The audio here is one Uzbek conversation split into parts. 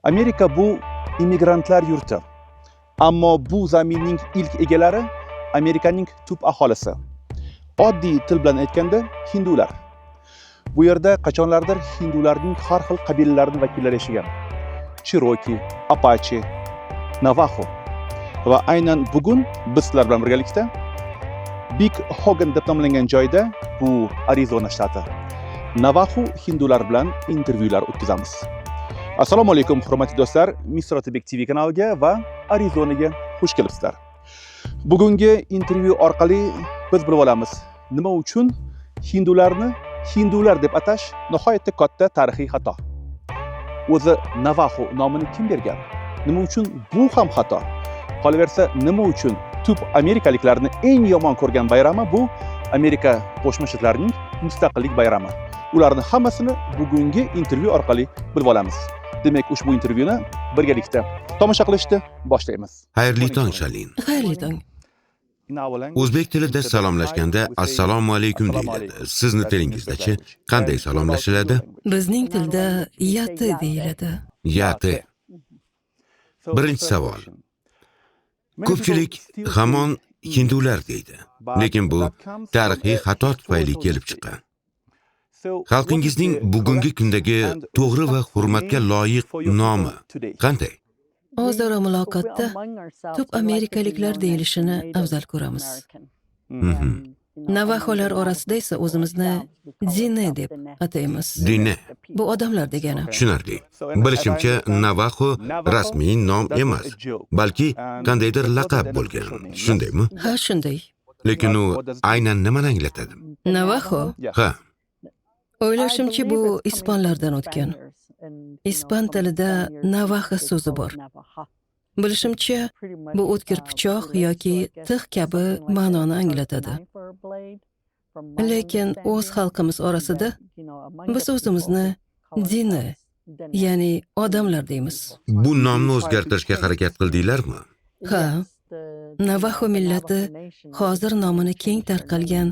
Amerika bu immigrantlar yurti. Ammo bu zaminning ilk egalari Amerikaning tub aholisi. Oddiy til bilan aytganda, hindular. Bu yerda qachonlardir hindularning har xil qabilalarining vakillari yashagan. Cherokee, Apache, Navajo. Va aynan bugun biz sizlar bilan birgalikda Big Hogan deb nomlangan joyda, bu Arizona shtati, Navajo hindular bilan intervyular o'tkazamiz. Assalomu alaykum, hurmatli do'stlar, Mr. Otabek TV kanaliga va Arizonaga xush kelibsizlar. Bugungi intervyu orqali biz bilib olamiz, nima uchun hindularni hindular deb atash nihoyatda katta tarixiy xato. O'zi Navajo nomini kim bergan? Nima uchun bu ham xato? Qolaversa, nima uchun tub amerikaliklarni eng yomon ko'rgan bayrami bu Amerika Qo'shma Shtatlarining mustaqillik bayrami? Ularni hammasini bugungi intervyu orqali bilib olamiz. Demak, ushbu intervyuni birgalikda tomosha qilishni boshlaymiz. Xayrli tong, Shalin. Xayrli tong. O'zbek tilida salomlashganda "Assalomu alaykum" deyiladi. Sizni tilingizdachi, qanday salomlashiladi? Bizning tilda "yati" deyiladi. Yati. Birinchi savol. Ko'pchilik hamon hindular deydi. Lekin bu tarixiy xato tufayli kelib chiqqan. Xalqingizning bugungi kundagi to'g'ri va hurmatga loyiq nomi qanday? O'zaro muloqotda tub amerikaliklar deyilishini afzal ko'ramiz. Navaxolar orasida esa o'zimizni Dine deb ataymiz. Dine. Bu odamlar degani. Tushunarli. Bilishimcha, Navaxo rasmiy nom emas, balki qandaydir laqab bo'lgan. Shundaymi? Ha, shunday. Lekin u aynan nimani anglatadi? Navaxo? Ha. O'ylashimcha, bu ispanlardan o'tgan. Ispan tilida navaxa so'zi bor. Bilishimcha, bu o'tkir pichoq yoki tig' kabi ma'noni anglatadi. Lekin o'z xalqimiz orasida biz o'zimizni Dine, ya'ni odamlar deymiz. Bu nomni o'zgartirishga harakat qildinglarmi? Ha, Navaxo millati hozir nomini keng tarqalgan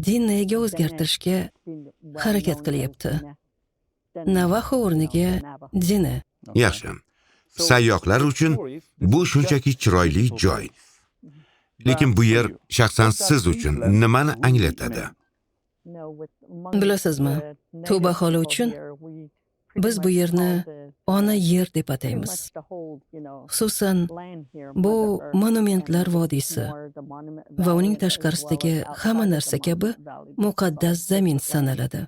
Dinega o'zgartirishga harakat qilyapti. Navaxo o'rniga Dine. Yaxshi. Sayyohlar uchun bu shunchaki chiroyli joy. Lekin bu yer shaxsan siz uchun nimani anglatadi? Bilasizmi, tub aholi uchun biz bu yerni ona yer deb ataymiz. Xususan, bu monumentlar vodiysi va uning tashqarisidagi hamma narsa kabi muqaddas zamin sanaladi.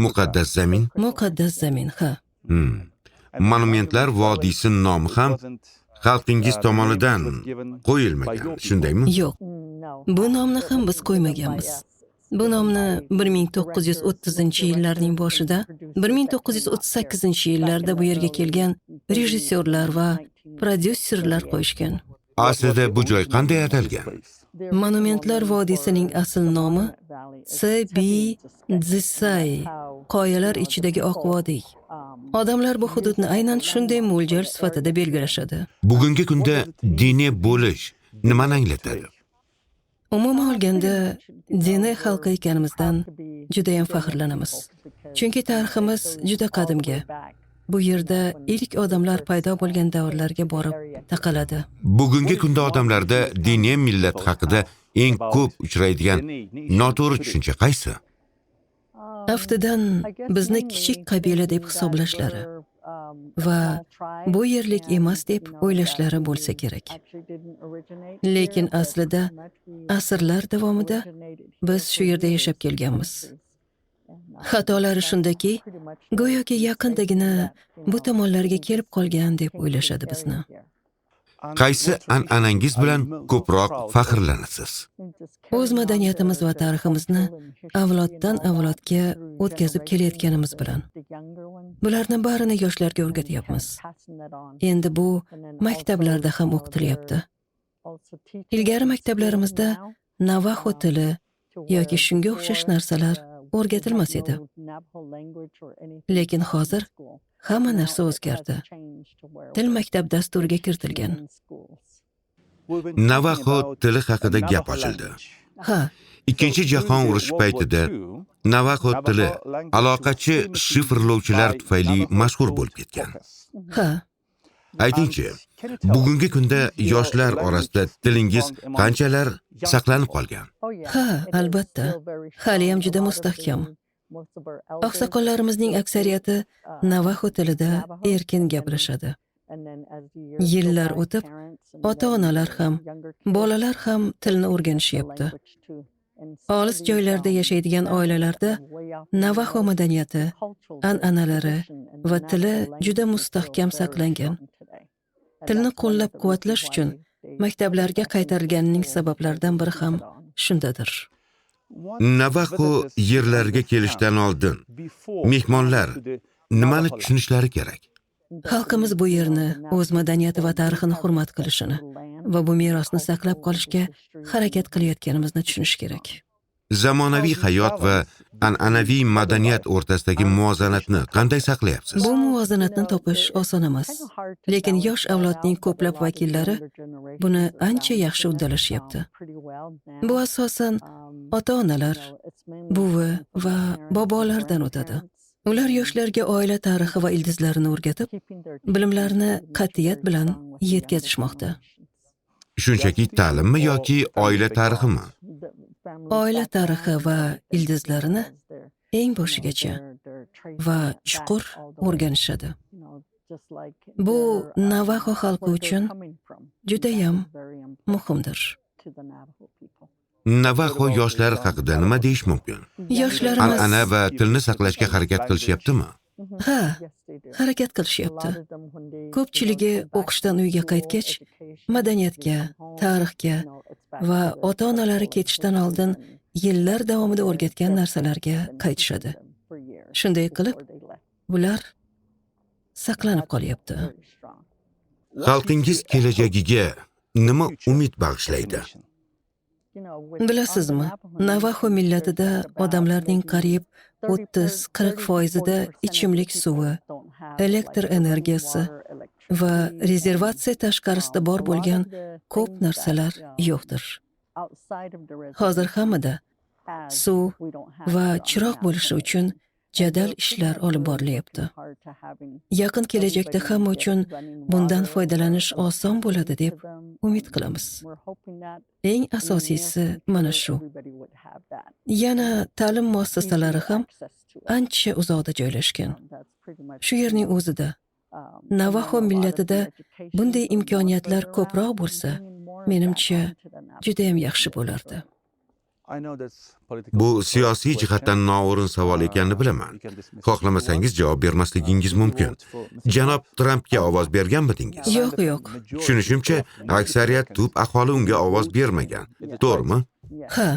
Muqaddas zamin? Muqaddas zamin, ha. Monumentlar vodiysi nomi ham xalqingiz tomonidan qo'yilmagan, shundaymi? Yo'q. Bu nomni ham biz qo'ymaganmiz. Bu nomni 1930-yillarning boshida, 1938-yillarda bu yerga kelgan rejissyorlar va prodyuserlar qo'yishgan. Aslida bu joy qanday atalgan? Monumentlar vodiysining asl nomi Tsbi Dzisay, qoyalar ichidagi oq vodiy. Odamlar bu hududni aynan shunday mo'ljal sifatida belgilashadi. Bugungi kunda Dine bo'lish nimani anglatadi? Umuman olganda, Dine xalqi ekanimizdan judayam faxrlanamiz. Chunki tariximiz juda qadimga. Bu yerda ilk odamlar paydo bo'lgan davrlarga borib taqaladi. Bugungi kunda odamlarda Dine millati haqida eng ko'p uchraydigan noto'g'ri tushuncha qaysi? Aftidan, bizni kichik qabila deb hisoblashlari va bu yerlik emas deb o'ylashlari bo'lsa kerak. Lekin aslida asrlar davomida biz shu yerda yashab kelganmiz. Xatolari shundaki, go'yoki yaqindagina bu tomonlarga kelib qolgan deb o'ylashadi bizni. Qaysi an'anangiz bilan ko'proq faxrlanasiz? O'z madaniyatimiz va tariximizni avloddan avlodga o'tkazib kelayotganimiz bilan. Bularni barini yoshlarga o'rgatyapmiz. Endi bu maktablarda ham o'qitilyapti. Ilgari maktablarimizda navaxo tili yoki shunga o'xshash narsalar o'rgatilmas edi. Lekin hozir hamma narsa o'zgardi. Til maktab dasturiga kiritilgan. Navaxo tili haqida gap ochildi. Ha. Ikkinchi jahon urushi paytida navaxo tili aloqachi shifrlovchilar tufayli mashhur bo'lib ketgan. Ha. Aytingchi, bugungi kunda yoshlar orasida tilingiz qanchalar saqlanib qolgan? Ha, albatta. Haliyam juda mustahkam. Oqsoqollarimizning aksariyati navaxo tilida erkin gaplashadi. Yillar o'tib, ota-onalar ham, bolalar ham tilni o'rganishyapti. Olis joylarda yashaydigan oilalarda navaxo madaniyati, an'analari va tili juda mustahkam saqlangan. Tilni qo'llab-quvvatlash uchun maktablarga qaytarilganining sabablaridan biri ham shundadir. Navaxo yerlariga kelishdan oldin mehmonlar nimani tushunishlari kerak? Xalqimiz bu yerni, o'z madaniyati va tarixini hurmat qilishini va bu merosni saqlab qolishga harakat qilayotganimizni tushunish kerak. Zamonaviy hayot va an'anaviy madaniyat o'rtasidagi muvozanatni qanday saqlayapsiz? Bu muvozanatni topish oson emas, lekin yosh avlodning ko'plab vakillari buni ancha yaxshi uddalashyapti. Bu asosan ota-onalar, buvi va bobolardan o'tadi. Ular yoshlarga oila tarixi va ildizlarini o'rgatib, bilimlarni qat'iyat bilan yetkazishmoqda. Shunchaki ta'limmi yoki oila tariximi? Oila tarixi va ildizlarini eng boshigacha va chuqur o'rganishadi. Bu Navaxo xalqi uchun judayam muhimdir. Navaxo yoshlari haqida nima deyish mumkin? Yoshlarimiz an'ana va tilni saqlashga harakat qilishyaptimi? Ha, harakat qilishyapti. Ko'pchiligi o'qishdan uyga qaytgach, madaniyatga, tarixga va ota-onalari ketishdan oldin yillar davomida o'rgatgan narsalarga qaytishadi. Shunday qilib, bular saqlanib qolyapti. Xalqingiz kelajagiga nima umid bag'ishlaydi? Bilasizmi, Navaxo millatida odamlarning qariyb 30-40%ida ichimlik suvi, elektr energiyasi va rezervatsiya tashqarisida bor bo'lgan ko'p narsalar yo'qdir. Hozir hammada suv va chiroq bo'lishi uchun jadal ishlar olib borilyapti. Yaqin kelajakda hamma uchun bundan foydalanish oson bo'ladi deb umid qilamiz. Eng asosiysi mana shu. Yana ta'lim muassasalari ham ancha uzoqda joylashgan. Shu yerning o'zida Navaxo millatida bunday imkoniyatlar ko'proq bo'lsa, menimcha juda ham yaxshi bo'lardi. Bu siyosiy jihatdan noo'rin savol ekanini bilaman. Xohlamasangiz javob bermasligingiz mumkin. Janob Trampga ovoz berganmidingiz? Yo'q, yo'q. Tushunishimcha, aksariyat tub aholi unga ovoz bermagan. To'g'rimi? Ha.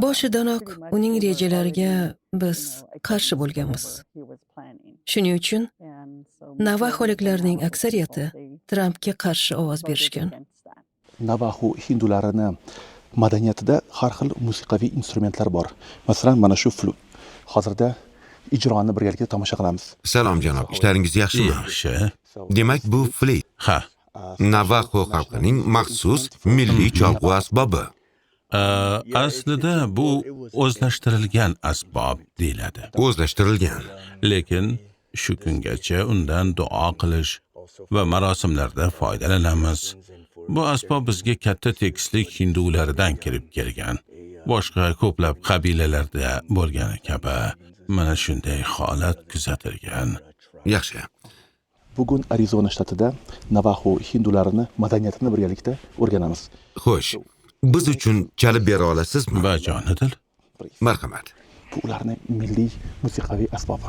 Boshidanoq uning rejalariga biz qarshi bo'lganmiz. Shuning uchun navaxoliklarning aksariyati Trampga qarshi ovoz berishgan. Navaxo hindularini madaniyatida har xil musiqiy instrumentlar bor. Masalan, mana shu flut. Hozirda ijroni birgalikda tomosha qilamiz. Salom janob, ishlaringiz yaxshimi? Yaxshi. Demak, bu fleyt. Ha. Navaxo xalqining maxsus milliy cholg'u asbobi. Aslida bu o'zlashtirilgan asbob deyiladi. O'zlashtirilgan. Lekin shu kungacha undan duo qilish va marosimlarda foydalanamiz. Bu asbob bizga katta tekislik hindularidan kirib kelgan. Boshqa ko'plab qabilalarda bo'lgani kabi mana shunday holat kuzatilgan. Yaxshi. Bugun Arizona shtatida Navaxo hindularini madaniyatini birgalikda o'rganamiz. Xo'sh, biz uchun chalib bera olasizmi? Bajonidil. Marhamat. Bu ularning milliy musiqiy asbobi.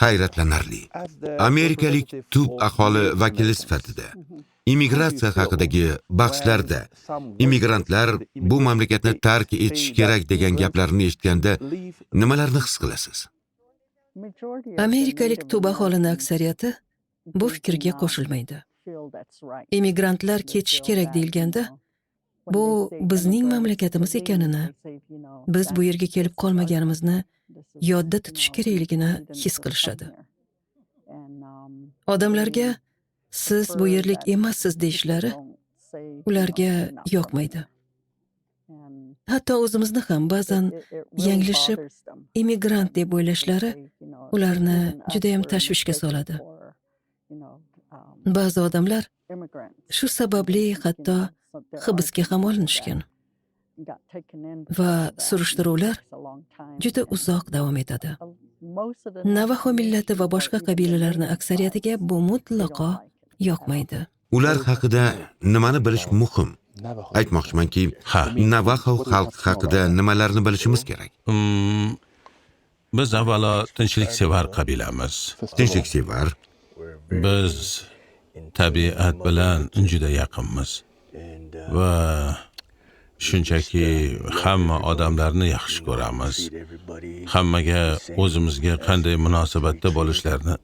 Hayratlanarli. Amerikalik tub aholi vakili sifatida immigratsiya haqidagi bahslarda immigrantlar bu mamlakatni tark etish kerak degan gaplarni eshitganda nimalarni his qilasiz? Amerikalik tub aholini aksariyati bu fikrga qo'shilmaydi. Immigrantlar ketishi kerak deyilganda, bu bizning mamlakatimiz ekanini, biz bu yerga kelib qolmaganimizni yodda tutish kerakligini his qilishadi. Odamlarga siz bu yerlik emassiz deyishlari ularga yoqmaydi. Hatto o'zimizni ham ba'zan yanglishib immigrant deb o'ylashlari ularni juda ham tashvishga soladi. Ba'zi odamlar shu sababli hatto hibsga ham olinishgan va surishtiruvlar juda uzoq davom etadi. Navaxo millati va boshqa qabilalarning aksariyatiga bu mutlaqo yoqmaydi. Ular haqida nimani bilish muhim? Aytmoqchimanki, Navaxo xalqi haqida nimalarni bilishimiz kerak? Biz avvalo tinchliksevar qabilamiz. Tinchliksevar. Biz tabiat bilan juda yaqinmiz va shunchaki hamma odamlarni yaxshi ko'ramiz. Hammaga o'zimizga qanday munosabatda bo'lishlarini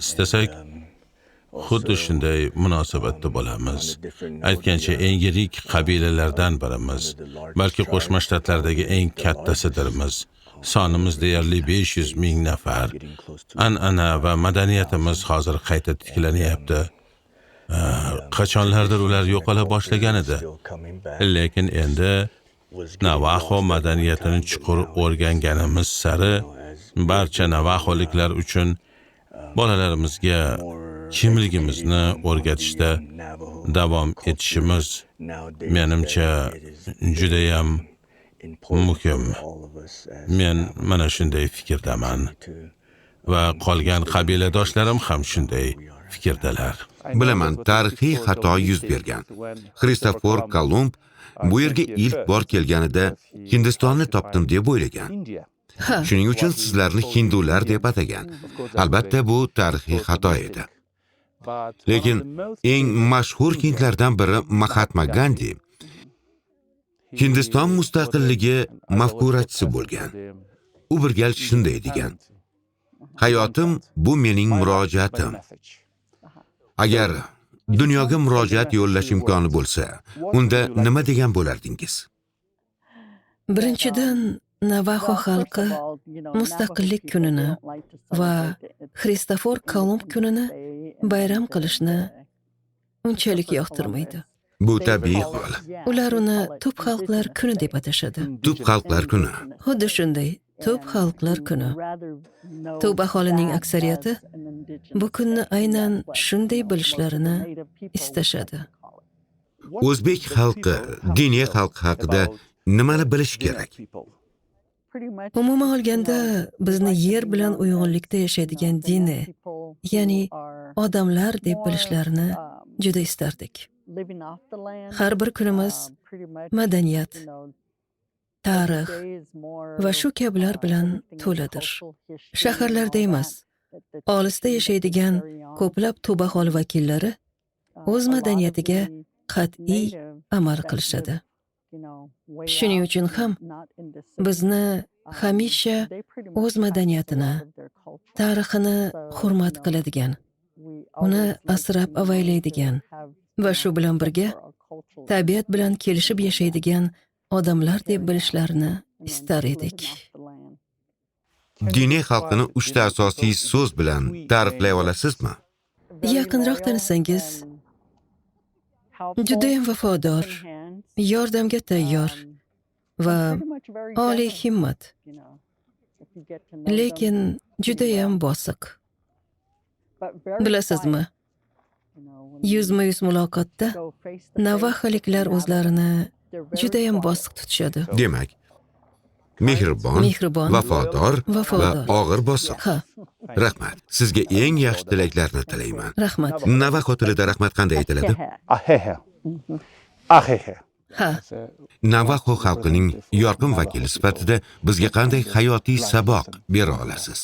istasak, xuddi shunday munosabatda bo'lamiz. Aytgancha, eng yirik qabilalardan birimiz, balki Qo'shma Shtatlardagi eng kattasidirmiz. Sonimiz deyarli 500 ming nafar. An'ana va madaniyatimiz hozir qayta tiklanyapti. Qachonlardir ular yo'qola boshlagan edi. Lekin endi Navaxo madaniyatini chuqur o'rganganimiz sari barcha navaxoliklar uchun bolalarimizga kimligimizni o'rgatishda davom etishimiz menimcha judayam muhim. Men mana shunday fikrdaman va qolgan qabiladoshlarim ham shunday fikrdalar. Bilaman, tarixiy xato yuz bergan. Xristofor Kolumb bu yerga ilk bor kelganida Hindistonni topdim deb o'ylagan. Shuning uchun sizlarni hindular deb atagan. Albatta bu tarixiy xato edi. Lekin eng mashhur hindlardan biri Mahatma Gandhi Hindiston mustaqilligi mafkurachisi bo'lgan. U bir gal shunday degan: "Hayotim bu mening murojaatim. Agar dunyoga murojaat yo'llash imkoni bo'lsa, unda nima degan bo'lardingiz?" Birinchidan, Navaxo xalqi mustaqillik kunini va Xristofor Kolumb kunini bayram qilishni unchalik yoqtirmaydi. Bu tabiiy hol. Ular uni tub xalqlar kuni deb atashadi. Tub xalqlar kuni. Xuddi shunday, tub xalqlar kuni. Tub aholining aksariyati bu kunni aynan shunday bilishlarini istashadi. O'zbek xalqi, diniy xalq haqida nimani bilish kerak? Umuman olganda, bizni yer bilan uyg'unlikda yashaydigan dini, ya'ni odamlar deb bilishlarini juda istardik. Har bir kunimiz madaniyat, tarix va shu kabilar bilan to'ladir. Shaharlarda emas, olisda yashaydigan ko'plab tub aholi vakillari o'z madaniyatiga qat'iy amal qilishadi. Shuning uchun ham bizni hamisha o'z madaniyatini, tarixini hurmat qiladigan, uni asrab avaylaydigan va shu bilan birga tabiat bilan kelishib yashaydigan odamlar deb bilishlarini istar edik. Diniy xalqini 3 ta asosiy so'z bilan ta'riflay olasizmi? Yaqinroq tanisangiz, judayam vafodor, yordamga tayyor va oliy himmat, lekin judayam bosiq. Bilasizmi, yuzma-yuz muloqotda navaxoliklar o'zlarini judayam bosiq tutishadi. Demak, mehribon, vafodor va og'ir bosiq. Ha. Rahmat. Sizga eng yaxshi tilaklarni tilayman. Rahmat. Navaxo tilida rahmat qanday aytiladi? Ahehe. Ahehe. Ha. Navaxo xalqining yorqin vakili sifatida bizga qanday hayotiy saboq bera olasiz?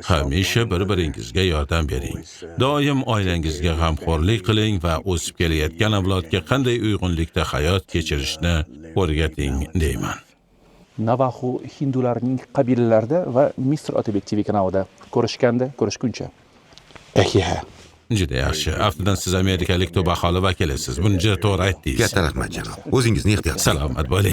Hamisha bir-biringizga yordam bering. Doim oilangizga g'amxo'rlik qiling va o'sib kelayotgan avlodga qanday uyg'unlikda hayot kechirishni o'rgating deyman. Navaxo hindularining qabilalarida va Mister Otabek TV kanalida ko'rishganda ko'rishguncha. Ehiha. Juda yaxshi. Aftidan siz amerikalik tub aholi vakilisiz. Buni juda to'g'ri aytdingiz. Katta rahmat, janob. O'zingizni ehtiyot qiling. Salomat bo'ling.